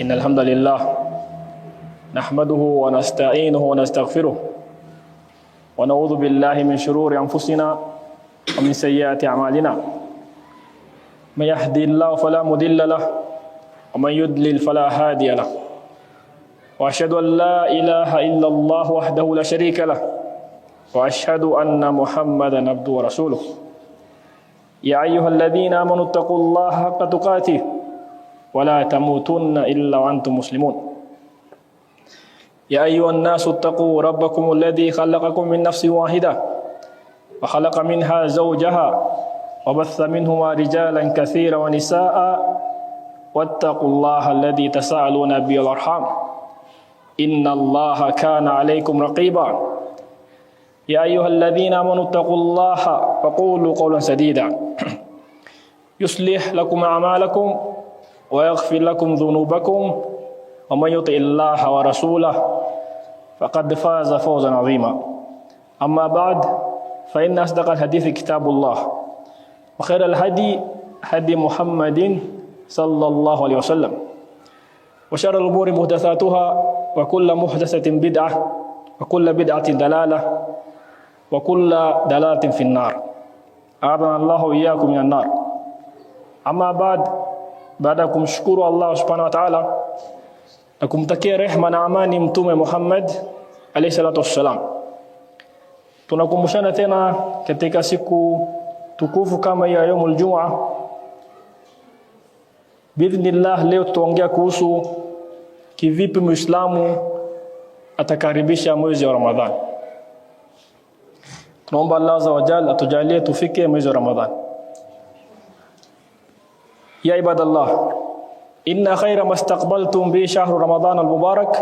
إن الحمد لله نحمده ونستعينه ونستغفره ونعوذ بالله من شرور أنفسنا ومن سيئات أعمالنا من يهدي الله فلا مضل له ومن يضلل فلا هادي له وأشهد أن لا إله إلا الله وحده لا شريك له وأشهد أن محمدا عبده ورسوله يا أيها الذين آمنوا اتقوا الله حق تقاته ولا تموتن إلا وأنتم مسلمون يا أيها الناس اتقوا ربكم الذي خلقكم من نفس واحدة وخلق منها زوجها وبث منهما رجالا كثيرا ونساء واتقوا الله الذي تساءلون به والأرحام إن الله كان عليكم رقيبا يا أيها الذين آمنوا اتقوا الله وقولوا قولا سديدا يصلح لكم أعمالكم ويغفر لكم ذنوبكم ومن يطع الله ورسوله فقد فاز فوزا عظيما أما بعد فإن أصدق الحديث كتاب الله وخير الهدي هدي محمد صلى الله عليه وسلم وشر الأمور محدثاتها وكل محدثة بدعة وكل بدعة دلالة وكل دلالة في النار أعاذنا الله وإياكم من النار أما بعد baada ya kumshukuru Allah subhanahu wa ta'ala na kumtakia rehma na amani Mtume Muhammad alayhi salatu wassalam, tunakumbushana tena katika siku tukufu kama hii ya yaumul Jumaa. Biidhnillah, leo tutaongea kuhusu kivipi Muislamu atakaribisha mwezi wa Ramadhani. Tunaomba Allah azza wa jalla atujalie tufike mwezi wa Ramadhani. Ya ibadallah, inna khaira ma istaqbaltum bi shahru Ramadan al-mubarak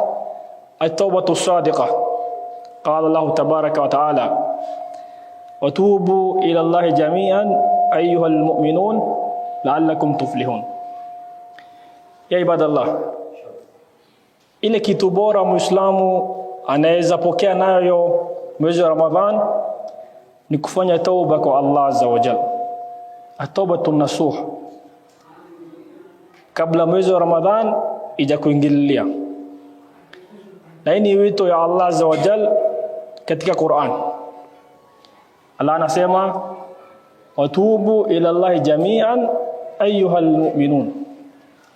at-tawbatu as-sadiqa. Qala Allah tabaraka wa ta'ala, watubu ila Allahi jami'an ayyuha al-mu'minun la'allakum tuflihun. Ya ibadallah, ile kitu bora Muislamu anaweza pokea nayo mwezi wa Ramadhan ni kufanya tauba kwa Allah azza wa jalla, at-taubatu nasuh, kabla mwezi wa Ramadhan ija kuingililia. Na hii ni wito ya Allah azza wa jalla katika Quran. Allah anasema watubu ila Allahi jami'an ayyuhal mu'minun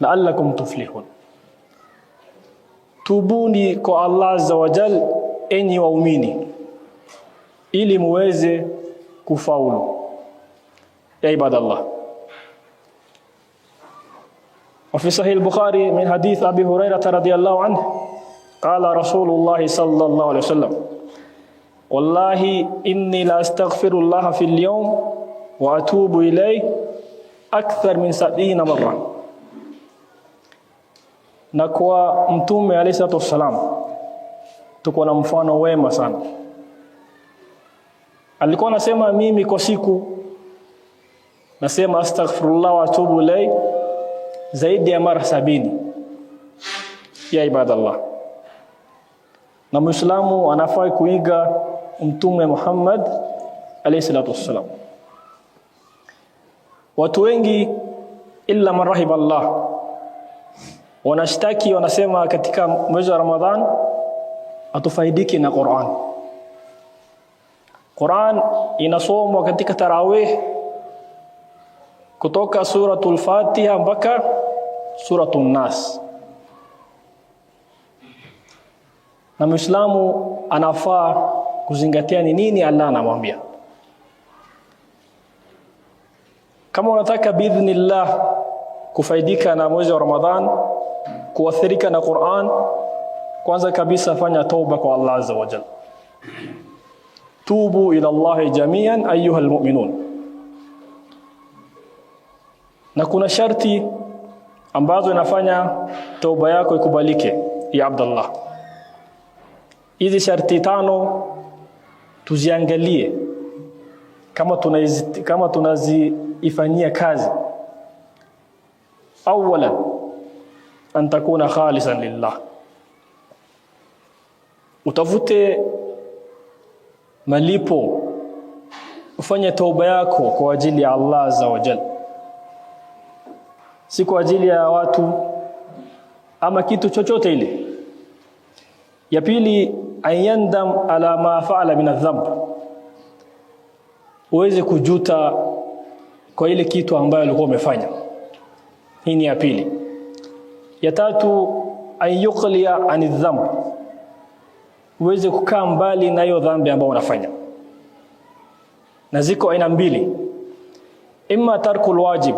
la'allakum tuflihun, tubuni kwa Allah azza wa jal, enyi waumini, ili muweze kufaulu. Ya ibadallah, وفي صحيح البخاري من حديث أبي هريرة رضي الله عنه قال رسول الله صلى الله عليه وسلم والله إني لا أستغفر الله في اليوم وأتوب إليه أكثر من 70 مرة. Na kwa Mtume alayhi salatu wassalam tuko na mfano wema sana. Alikuwa anasema mimi kwa siku nasema astaghfirullah wa atubu ilayhi zaidi ya mara 70. Ya ibadallah, na Muislamu anafaa kuiga Mtume Muhammad alayhi salatu wassalam. Watu wengi illa man rahima Allah wanashtaki, wanasema katika mwezi wa Ramadhan hatufaidiki na Qur'an. Qur'an inasomwa katika tarawih kutoka suratul Fatiha mpaka suratul Nas, na Muislamu anafaa kuzingatia ni nini Allah anamwambia. Kama unataka biidhnillah kufaidika na mwezi wa Ramadhan, kuathirika na Qur'an, kwanza kabisa fanya tauba kwa Allah azza wa jalla. Tubu ila Allahi jami'an ayyuha almu'minun. Na kuna sharti ambazo inafanya tauba yako ikubalike, ya Abdullah. Hizi sharti tano tuziangalie kama tunaziifanyia kazi. Awalan, an takuna khalisan lillah, utafute malipo, ufanye tauba yako kwa ajili ya Allah azza wa jalla, si kwa ajili ya watu, ama kitu chochote ile. Ya pili, an yandam ala ma faala min adh-dhanb, uweze kujuta kwa ile kitu ambayo alikuwa umefanya. Hii ni ya pili. Ya tatu, an yuqliya an dhanb, uweze kukaa mbali na hiyo dhambi ambayo unafanya. Na ziko aina mbili, imma tarkul wajib,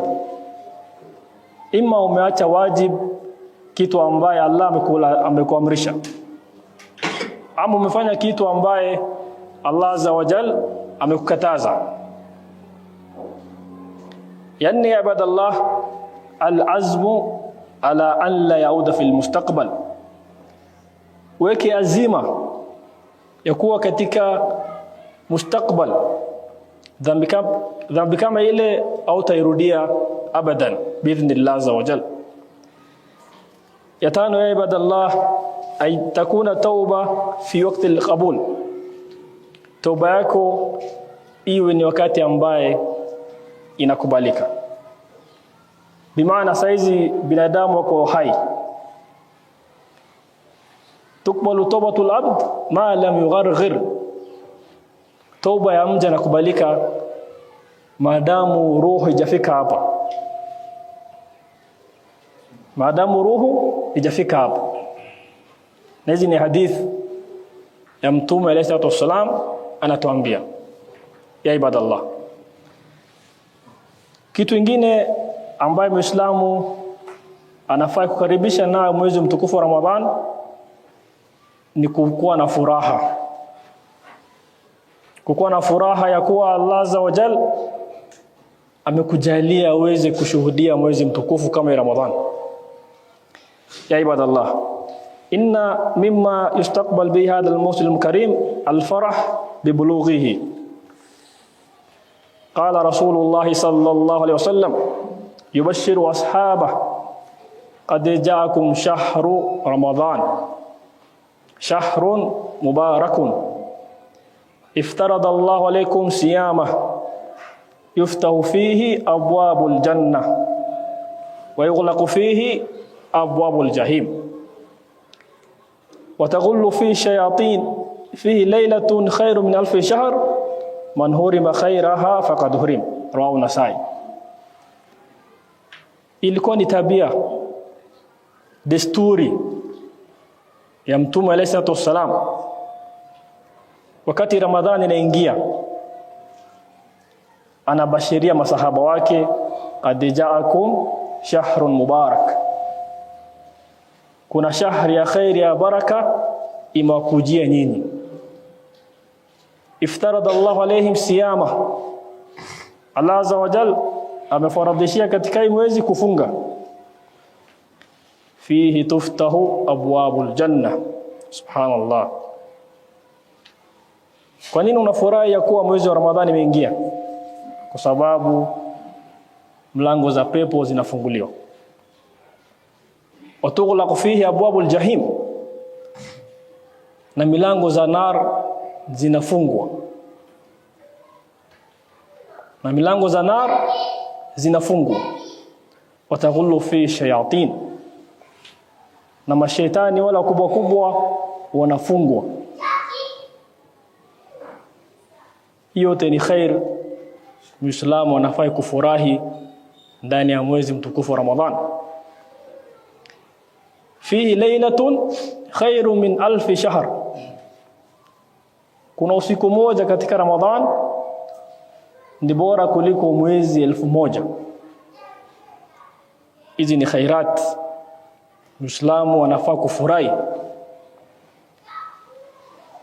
imma umeacha wajib, kitu ambaye Allah amekuamrisha, ama umefanya kitu ambaye Allah azza wa jal amekukataza. Yani ya ibadallah, al-azmu ala an la yauda fi almustaqbal, weke azima ya kuwa katika mustakbal dhambi kama ile hautairudia abadan biidhnillah azza wa jal. Ya tano, ya ibadallah, ay takuna tauba fi waqti alqabul, tauba yako iwe ni wakati ambaye inakubalika. Bimaana saizi binadamu wako hai, tukbalu taubatul abd ma lam yugharghir, tauba ya mja inakubalika maadamu roho ijafika hapa, maadamu roho ijafika hapa. Na hizi ni hadith ya Mtume alayhi salatu wassalam anatuambia, ya ibadallah. Kitu ingine ambaye Muislamu anafaa kukaribisha nayo mwezi mtukufu wa Ramadhan ni kukuwa na furaha, kukuwa na furaha ya kuwa Allah azza wa jal amekujalia uweze kushuhudia mwezi mtukufu kama Ramadhan. Ya ibadallah, inna mimma yustaqbal bihi hadha al-mawsim al-karim al-farah bibulughihi. Qala Rasulullah sallallahu alayhi wasallam yubashiru ashabahu qad ja'akum shahru Ramadan shahrun mubarakun iftarada Allahu alaykum siyamah yuftahu fihi abwabul janna wa yughlaqu fihi abwabul jahim wa taghullu fihi shayatin fihi laylatun khairun min alfi shahr man hurima khairaha faqad hurim. Rawahu Nasai. Ilikuwa ni tabia, desturi ya Mtume alayhi salatu wassalam, wakati Ramadhani inaingia anabashiria masahaba wake, qad ja'akum shahrun mubarak, kuna shahri ya khairi ya baraka imewakujia nyinyi. Iftarada Allahu alayhim siyama, Allah azza wa jal amefaradhishia katika hii mwezi kufunga. Fihi tuftahu abwabul janna. Subhanallah. Kwa nini unafurahi ya kuwa mwezi wa Ramadhani imeingia? Kwa sababu mlango za pepo zinafunguliwa. Watughlaqu fihi abwabul jahim, na milango za nar zinafungwa, na milango za nar zinafungwa. Wataghullu fihi shayatin, na mashaitani wala kubwa kubwa wanafungwa. Yote ni khair. Muislamu anafai kufurahi ndani ya mwezi mtukufu wa Ramadhan. Fihi laylatun khairu min alfi shahr, kuna usiku moja katika Ramadhan ni bora kuliko mwezi 1000. Hizi ni khairat, Muislamu anafaa kufurahi.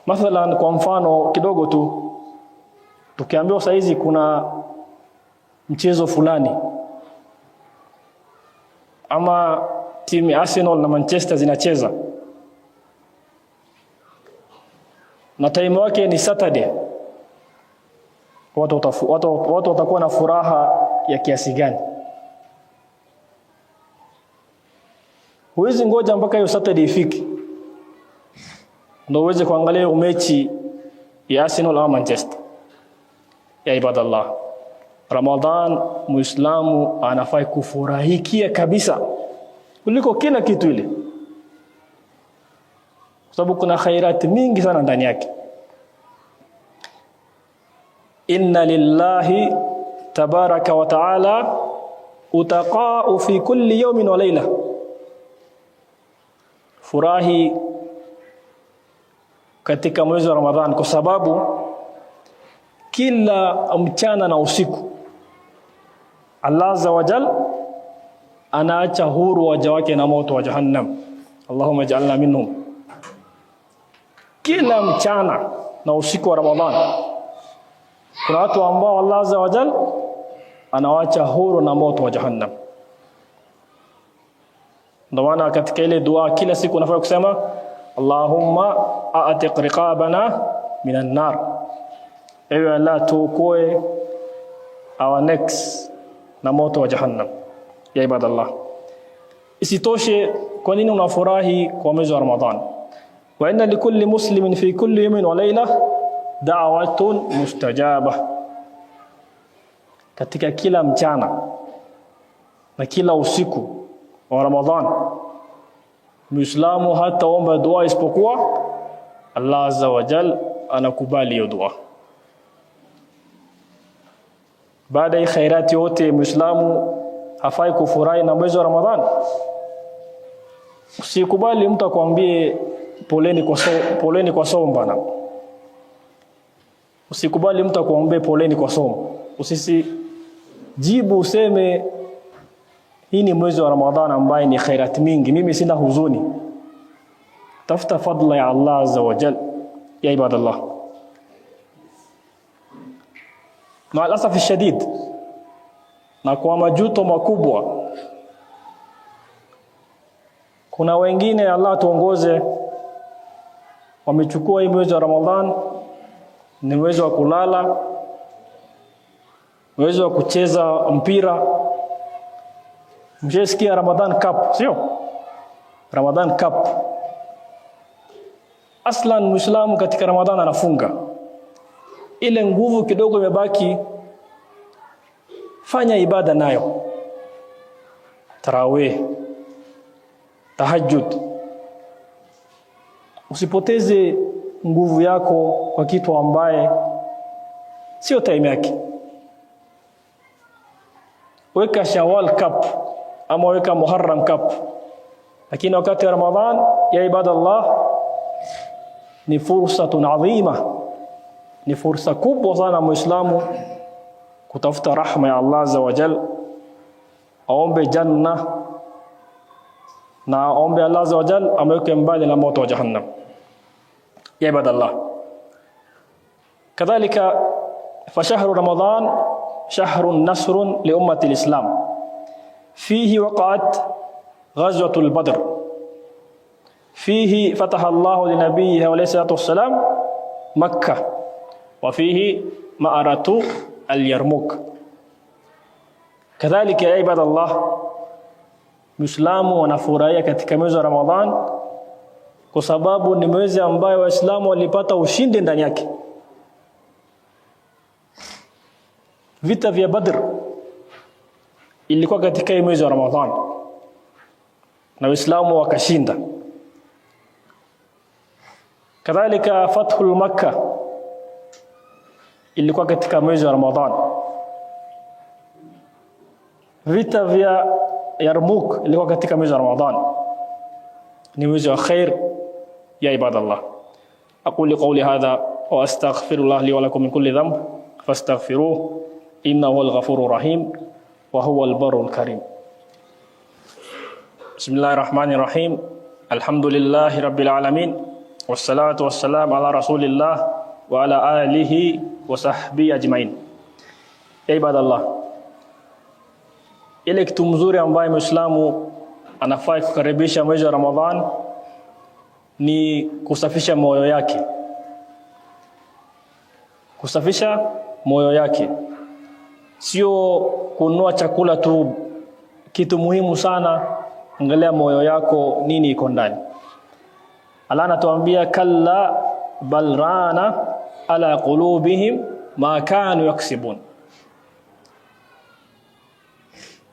Mathalan, kwa mfano kidogo tu, tukiambiwa saizi kuna mchezo fulani ama timu ya Arsenal na Manchester zinacheza na time wake ni Saturday, watu watakuwa na furaha ya kiasi gani? Huwezi ngoja mpaka hiyo Saturday ifike ndio uweze kuangalia hiyo mechi ya Arsenal au Manchester. Ya ibadallah, Ramadhan Muislamu anafai kufurahikia kabisa kuliko kila kitu ile. Kwa sababu kuna khairati mingi sana ndani yake. Inna lillahi tabaraka wa taala utaqa'u fi kulli yawmin wa layla. Furahi katika mwezi wa Ramadhan kwa sababu kila mchana na usiku Allah azza wa jal anaacha huru waja wake na moto wa Jahannam. Allahumma ij'alna minhum. Kila mchana na usiku wa Ramadhan kuna watu ambao Allah azza wa jal anawacha huru na moto wa Jahannam. Ndio maana katika ile dua kila siku unafaa kusema Allahumma a'tiq riqabana minan nar, ewe Allah tuokoe our necks na moto wa Jahannam. Ya ibadallah, isitoshe, kwa nini unafurahi kwa mwezi wa Ramadhan? Wa inna likulli muslimin fi kulli yawmin wa layla da'watun mustajaba, katika kila mchana na kila usiku wa Ramadhan Muislamu hataomba dua isipokuwa Allah azza wa jal anakubali hiyo dua. Baada ya khairati yote, Muislamu hafai kufurahi na mwezi wa Ramadhan. Usikubali mtu akwambie poleni kwa somo bana. Usikubali mtu akwambie poleni kwa somo. Usisi jibu useme hii ni mwezi wa Ramadhan ambaye ni khairat mingi, mimi sina huzuni. Tafuta fadla ya Allah azza wa jal. Ya ibadallah, maa alasafi shadid, na kwa majuto makubwa, kuna wengine, Allah tuongoze, wamechukua hii mwezi wa Ramadhan ni mwezi wa kulala, mwezi wa kucheza mpira. Mshesikia Ramadan Cup, sio? Ramadan Cup. Aslan Muislamu katika Ramadhan anafunga, ile nguvu kidogo imebaki, fanya ibada nayo, tarawih, tahajjud. Usipoteze nguvu yako kwa kitu ambaye sio time yake. Weka Shawwal Cup ama weka Muharram Cup, lakini wakati wa Ramadhan, ya ibadallah, ni fursatun adhima, ni fursa kubwa sana Muislamu kutafuta rahma ya Allah azza wa jal, aombe janna na aombe Allah azza wa jal amweke mbali na moto wa Jahannam. Ya ibadallah, kadhalika fa shahru Ramadan shahrun nasrun li ummati lislam fihi waqa'at ghazwatul Badr fihi fataha Allahu linabiyihi alayhi salatu wassalam Makkah wa fihi ma'aratu al-Yarmouk. Kadhalika ya ibadallah, Muislamu wanafurahia katika mwezi wa Ramadhan kwa sababu ni mwezi ambayo Waislamu walipata ushindi ndani yake. Vita vya Badr ilikuwa katika mwezi wa Ramadhan na Waislamu wakashinda. Kadhalika fathul Makkah ilikuwa katika mwezi wa Ramadhan. Vita vya Yarmouk ilikuwa katika mwezi wa Ramadhan. Ni mwezi wa khair ya ibadallah. Aqulu qawli hadha wa astaghfirullah li wa lakum min kulli dhanb fastaghfiruhu innahu huwal ghafurur rahim wa huwal barrul karim. Bismillahir rahmanir rahim. Alhamdulillahi rabbil alamin wassalatu wassalamu ala rasulillah wa ala alihi wa sahbihi ajmain. Ya ibadallah, ile kitu mzuri ambaye Muislamu anafaa kukaribisha mwezi wa Ramadhan ni kusafisha moyo yake, kusafisha moyo yake, sio kununua chakula tu. Kitu muhimu sana, angalia moyo yako nini iko ndani. Allah anatuambia kalla bal rana ala qulubihim ma kanu yaksibun.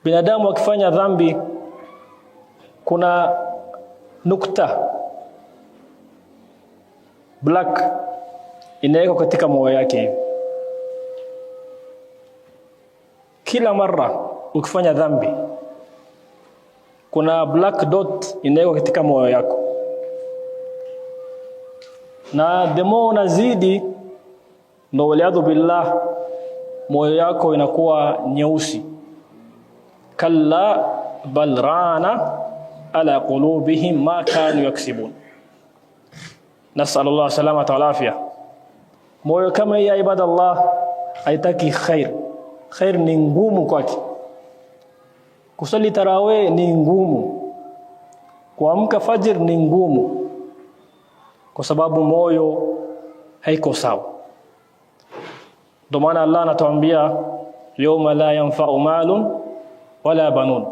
Binadamu akifanya dhambi kuna nukta Black inawekwa katika moyo yake hivi. Kila mara ukifanya dhambi kuna black dot inawekwa katika moyo yako, na the more unazidi ndo waliyadhu billah, moyo yako inakuwa nyeusi. Kalla bal rana ala qulubihim ma kanu yaksibun. Nasallallahu salamata wal afia. Moyo kama hii ya ibadallah haitaki khair. Khair ni ngumu kwake. Kusali tarawih ni ngumu, kuamka fajr ni ngumu, kwa sababu moyo haiko sawa. Ndio maana Allah anatuambia yawma la yanfa'u malun wala banun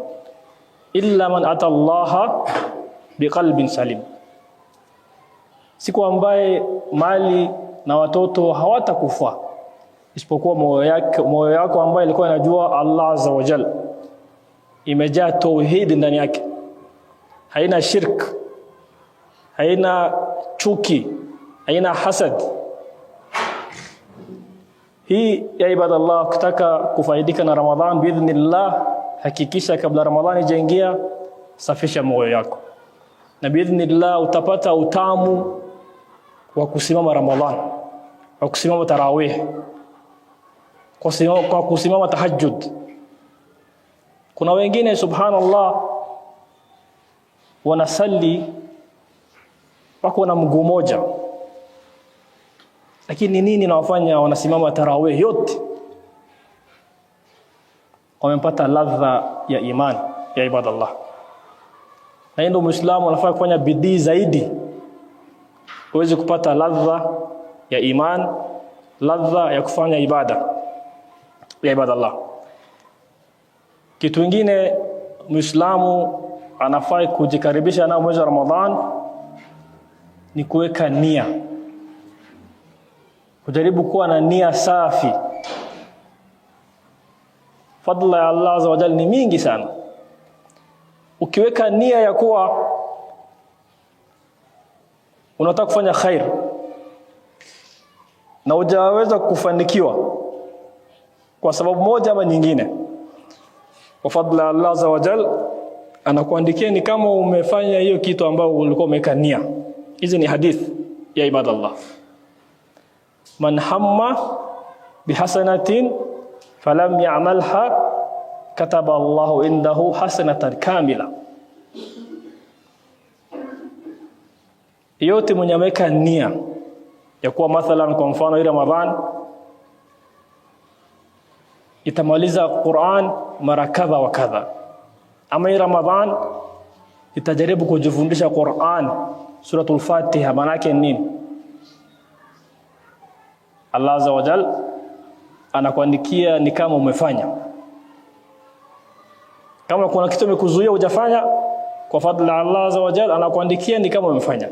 illa man ata Allaha biqalbin salim, siku ambaye mali na watoto hawatakufa isipokuwa moyo yako ambaye ilikuwa inajua Allah azza wa jalla, imejaa tauhid ndani yake, haina shirk, haina chuki, haina hasad. Hii ya ibadallah, kutaka kufaidika na Ramadhan biidhnillah, hakikisha kabla Ramadhani ijaingia, safisha moyo yako, na biidhnillah utapata utamu wa kusimama Ramadhan, wa kusimama tarawih, kwa kusimama tahajjud. Kuna wengine subhanallah, wanasali wako na mguu moja, lakini nini nawafanya wanasimama tarawih yote? Wamepata ladha ya iman ya ibadallah. Na ndio Muislamu anafaa kufanya bidii zaidi uweze kupata ladha ya iman, ladha ya kufanya ibada ya ibadallah. Kitu kingine Muislamu anafai kujikaribisha nao mwezi wa Ramadhan ni kuweka nia, kujaribu kuwa na nia safi. Fadla ya Allah azza wa jalla ni mingi sana. Ukiweka nia ya kuwa unataka kufanya khair na hujaweza kufanikiwa kwa sababu moja ama nyingine, kwa fadla ya Allah azza wa jalla anakuandikia ni kama umefanya hiyo kitu ambayo ulikuwa umeweka nia. Hizi ni hadith ya ibadallah. Man hamma bihasanatin falam ya'malha kataba Allahu indahu hasanatan kamila. Yote mwenye ameweka nia ya kuwa mathalan, kwa mfano hii Ramadhan itamaliza Qur'an mara kadha wa kadha, ama hii Ramadhan itajaribu kujifundisha Qur'an suratul Fatiha, maana yake nini? Allah azza wa jalla anakuandikia ni kama umefanya. Kama kuna kitu imekuzuia hujafanya, kwa fadla Allah azza wa jalla anakuandikia ni kama umefanya.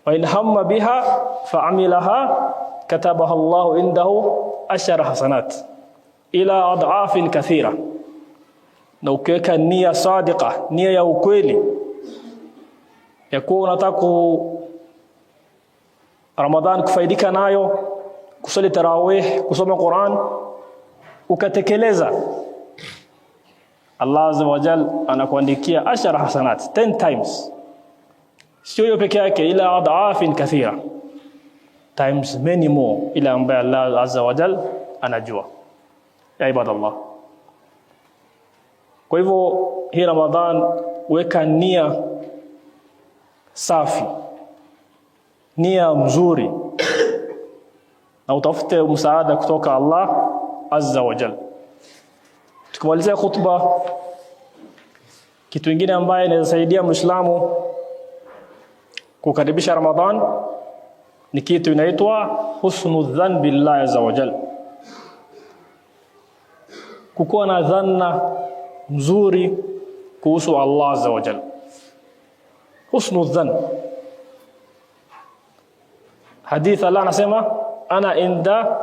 Wa in hamma biha fa'amilaha katabaha Allahu indahu ashara hasanat ila adhafin kathira. Na ukiweka nia sadiqa, nia ya ukweli ya kuwa unataka Ramadhan kufaidika nayo, kusali tarawih, kusoma Qur'an, ukatekeleza, Allah azza wa jalla anakuandikia ashara hasanat, 10 times. Sio hiyo peke yake, ila adhafin kathira, times many more, ila ambaye Allah azza wa jalla anajua. Ya ibadallah, kwa hivyo hii Ramadhan weka nia safi, nia mzuri, na utafute msaada kutoka Allah azza wa jalla. Tukimalizia khutba, kitu kingine ambaye inaweza saidia Muislamu kukaribisha Ramadhan ni kitu inaitwa husnu dhann billahi azza wa jalla, kukuwa na dhanna mzuri kuhusu Allah azza wa jalla. Husnu dhann. Hadith Allah anasema ana inda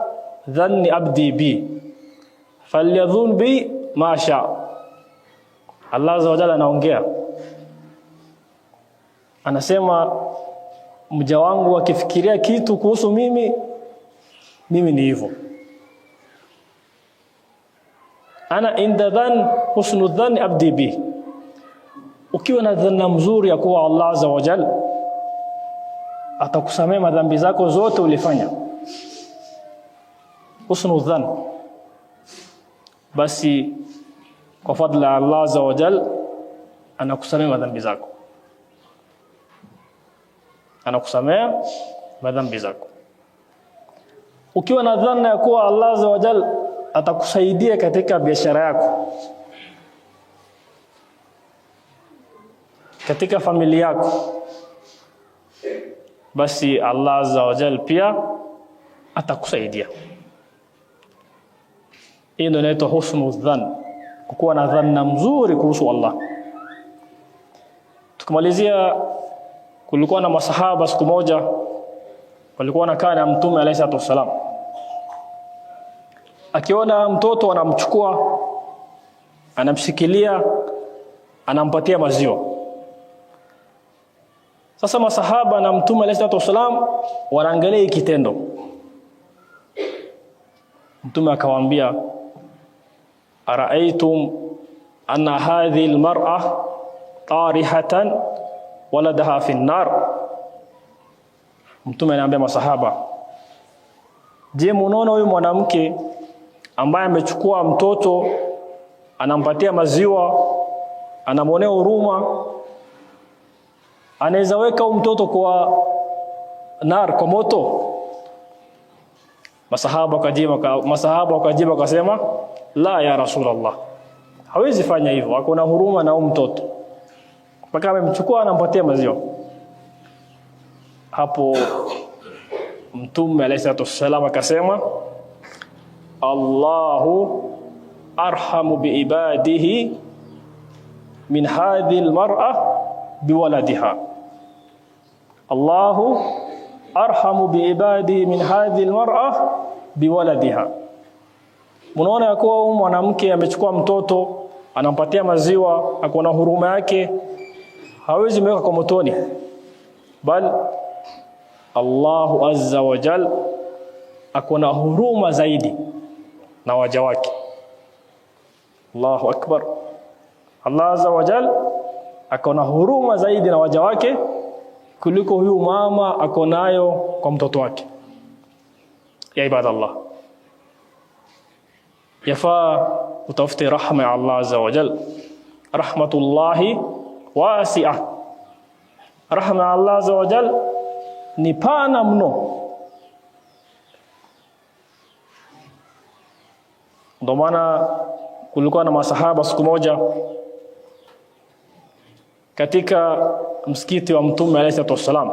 dhanni abdi bi falyadhun bi ma sha. Allah azza wa jalla anaongea, anasema Mja wangu akifikiria kitu kuhusu mimi, mimi ni hivyo. Ana inda dhann husnu dhanni abdi bi. Ukiwa na dhanna mzuri ya kuwa Allah azza wa jal atakusamea madhambi zako zote ulifanya, husnu dhann, basi kwa fadla ya Allah azza wa jal anakusamea madhambi zako, anakusamea madhambi zako. Ukiwa na dhanna ya kuwa Allah azza wa jal atakusaidia katika biashara yako, katika familia yako, basi Allah azza wa jal pia atakusaidia. Hii ndio inaitwa husnu dhann, kukuwa na dhanna mzuri kuhusu Allah. Tukimalizia, kulikuwa na masahaba siku moja walikuwa wanakaa na Mtume alayhi salatu wassalam, akiona mtoto anamchukua, anamshikilia, anampatia maziwa. Sasa masahaba na Mtume alayhi salatu wassalam wanaangalia hiki kitendo. Mtume akawaambia, araaitum anna hadhihi almar'a tarihatan waladaha fi nnar. Mtume anaambia masahaba, je, munaona huyu mwanamke ambaye amechukua mtoto anampatia maziwa, anamwonea huruma, anaweza weka huyu mtoto kwa nar, kwa moto? Masahaba wakajibu wakasema, la ya Rasulullah, hawezi fanya hivyo, akona huruma na huyu mtoto, mpaka amemchukua anampatia maziwa. Hapo Mtume alayhi salatu wassalam akasema, Allahu arhamu biibadihi min hadhihi almar'a biwaladiha. Allahu arhamu biibadihi min hadhihi almar'a biwaladiha. Munaona ya kuwa huyu mwanamke amechukua mtoto anampatia maziwa, akona huruma yake, hawezi mweka kwa motoni, bal Allahu azza wa jal akona huruma zaidi na waja wake. Allahu akbar! Allah azza wa jal akona huruma zaidi na waja wake kuliko huyu mama akonayo kwa mtoto wake. Ya ibadallah, yafaa utafute rahma ya Allah azza wa jal. Rahmatullahi wasi'a, rahma ya Allah azza wa jal ni pana mno. Ndio maana kulikuwa na masahaba siku moja katika msikiti wa Mtume alayhi salatu wassalam,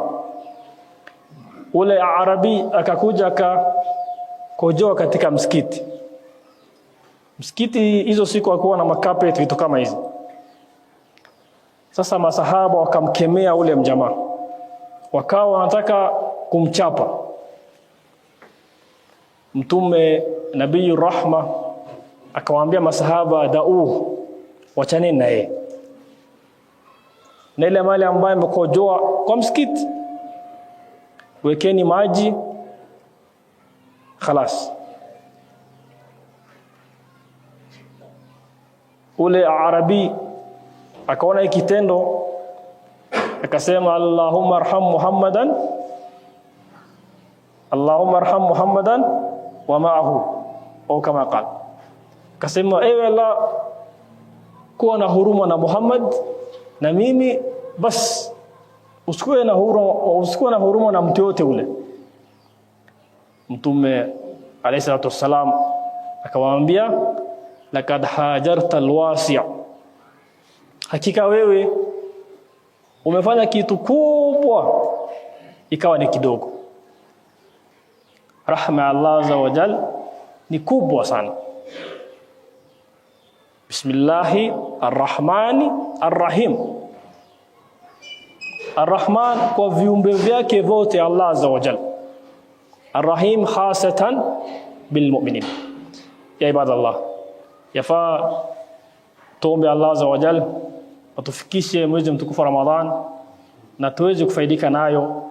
ule Arabi akakuja akakojoa katika msikiti. Msikiti hizo siku hakuwa na makapeti vitu kama hizi. Sasa masahaba wakamkemea ule mjamaa, wakawa wanataka kumchapa. Mtume Nabii Rahma akawaambia masahaba, dau, wachaneni na yeye na ile mali ambayo amekojoa kwa msikiti, wekeni maji khalas. Ule Arabi akaona hiki kitendo akasema, Allahumma arham Muhammadan, Allahumma arham Muhammadan wa ma'ahu, au kama qala, akasema ewe Allah, kuwa na huruma na Muhammad na mimi bas, usikuwe na huruma, usikuwe na huruma na mtu yote ule. Mtume alayhi salatu wassalam akawaambia, lakad hajarta alwasi', hakika wewe umefanya kitu kubwa ikawa ni kidogo. Rahma ya Allah azza wa jal ni kubwa sana. Bismillahi arrahmani arrahim. Arrahman kwa viumbe vyake vote Allah azza wa jal, arrahim khasatan bilmuminin. Ya ibadallah, yafaa tuombe Allah azza wa jal atufikishe mwezi mtukufu wa Ramadhan na tuweze kufaidika nayo.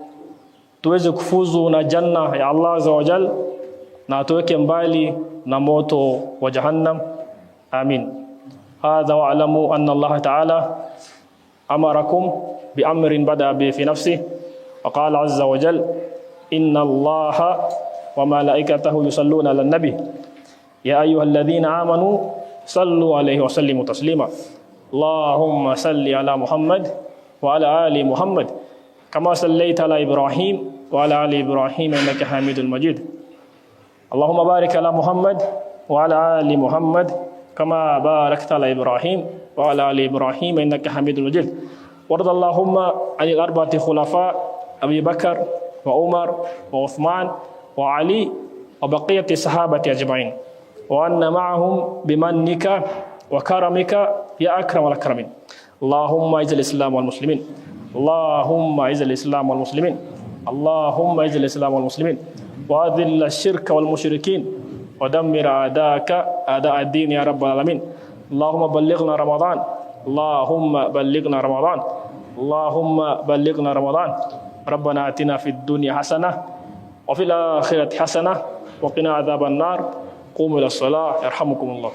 tuweze kufuzu na janna ya Allah azza wa jal, na atuweke mbali na moto wa jahannam. Amin. Hadha wa'lamu anna Allah ta'ala amarakum biamrin bada bi fi nafsihi wa qala azza wa jal inna Allaha wa malaikatahu yusalluna ala nabi ya ayyuhalladhina amanu sallu alayhi wa sallimu taslima. Allahumma salli ala Muhammad wa ala ali Muhammad kama sallaita ala Ibrahim wa ala ali Ibrahim innaka Hamidul Majid. Allahumma barik ala Muhammad wa ala ali Muhammad kama barakta ala Ibrahim wa ala ali Ibrahim innaka Hamidul Majid. وارض اللهم عن الأربعة خلفاء أبي بكر وعمر وعثمان وعلي وبقية الصحابة أجمعين وأن معهم بمنك وكرمك يا أكرم الأكرمين. اللهم أعز الإسلام والمسلمين. اللهم أعز الإسلام والمسلمين. اللهم أعز الإسلام والمسلمين وأذل الشرك والمشركين ودمر أعداءك أعداء الدين يا رب العالمين. اللهم بلغنا رمضان. اللهم بلغنا رمضان. اللهم بلغنا رمضان. ربنا آتنا في الدنيا حسنة وفي الآخرة حسنة وقنا عذاب النار. قوموا إلى الصلاة يرحمكم الله.